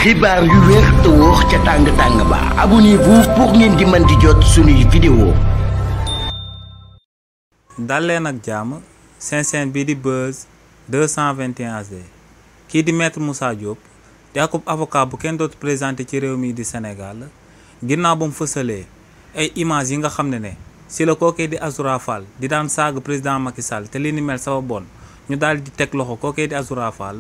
xibaar yu wér te wóor ca tàng ba abonnez-vous pour ngeen di mën di jot suñuy vidéo. dal leen ak jàmm seen chaîne bii di Buzz 221 HD kii di maître Moussa Diop di akub avocat bu kenn dootu présenté ci réew mi di Sénégal ginnaaw ba mu fësalee ay images yi nga xam ne si la kookee di Azoura Fall di daan saaga président Macky Sall te li ni mel sababoon ñu daal di teg loxo kookee di Azoura Fall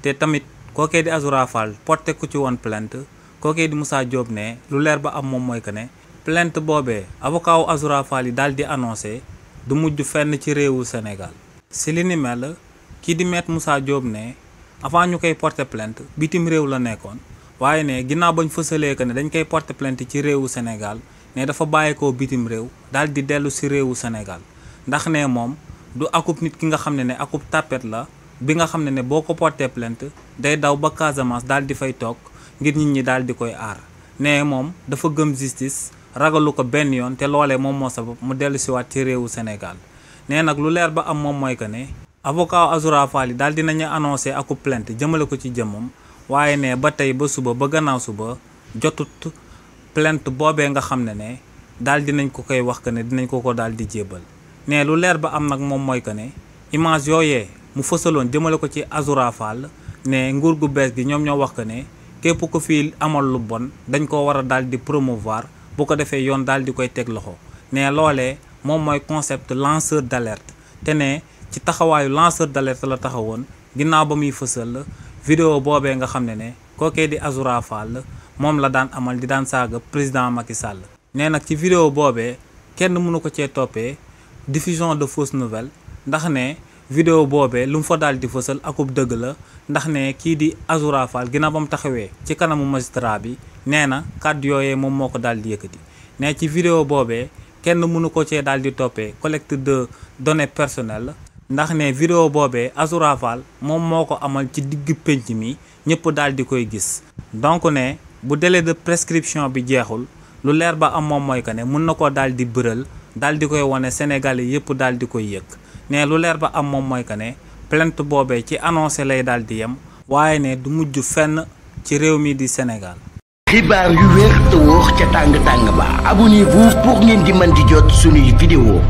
te tamit kookee di Azoura Fall porté ku ci woon plainte kookee di Moussa Diop ne lu leer ba am moom mooy que ne plainte boobee avocat wu Azoura Fall yi daal di annoncé du mujj fenn ci réewu Sénégal. si li ni mel kii di maître Moussa Diop ne avant ñu koy porté plainte bitim réew la nekkoon waaye ne ginnaaw bañ fësalee que ne dañ koy porté plainte ci réewu Sénégal ne dafa bàyyeekoo bitim réew daal di dellu si réewu Sénégal ndax ne moom du akub nit ki nga xam ne akub tapet la bi nga xam ne boo ko porté plainte day daw ba Casamance daal di fay toog ngir nit ñi daal di koy aar ne moom dafa gëm justice ragalu ko benn yoon te loolee moom moo sabab mu dellu siwaat ci réewu Sénégal nee nag lu leer ba am moom mooy que ne avocat Azoura Fall yi daal dinañu annoncé akub plainte jëmale ko ci jëmmam waaye ne ba tey ba suba ba gannaaw suba jotut plainte boobee nga xam ne daal dinañ ko koy wax que ne dinañ ko daal di jébal ne lu leer ba am nag moom mooy que ne image yooyee mu fësaloon jëmale ko ci Azoura Fall ne nguur gu bees gi ñoom ñoo wax que ne képp ko fii amal lu bon dañ ko war a daal di promouvoir bu ko defee yoon daal di koy teg loxo ne loolee moom mooy concept lanceur d'alerte te ne ci taxawaayu lanceur d'alerte la taxawoon ginnaaw ba muy fësal vidéo boobee nga xam ne kookee di Azoura Fall moom la daan amal di daan saaga président Macky Sall. nee nag ci vidéo boobee kenn mënu ko cee toppee diffusion de fausses nouvelles ndax ne vidéo boobee lu mu fa daal di fësal akub dëgg la ndax ne kii di Azoura Fall ginnaaw ba mu taxawee ci kanamu magistrat bi nee na kàddu yooyee moom moo ko daal di yëkkati ne ci vidéo boobee kenn mënu ko cee daal di toppee collecte de données personnelles ndax ne vidéo boobee Azoura Fall moom moo ko amal ci digg pénc mi ñëpp daal di koy gis donc ne bu délai de prescription bi jeexul lu leer ba am moom mooy que ne mun na koo daal di bëral daal di koy wane Sénégalais yëpp daal di koy yëg ne lu leer ba am moom mooy que ne plainte boobee ci annoncé lay daal di yem waaye ne du mujj fenn ci réew mi di Sénégal. xibaar yu wér te wóor ca tàng ba abonnez-vous pour ngeen di mën di jot suñuy vidéo.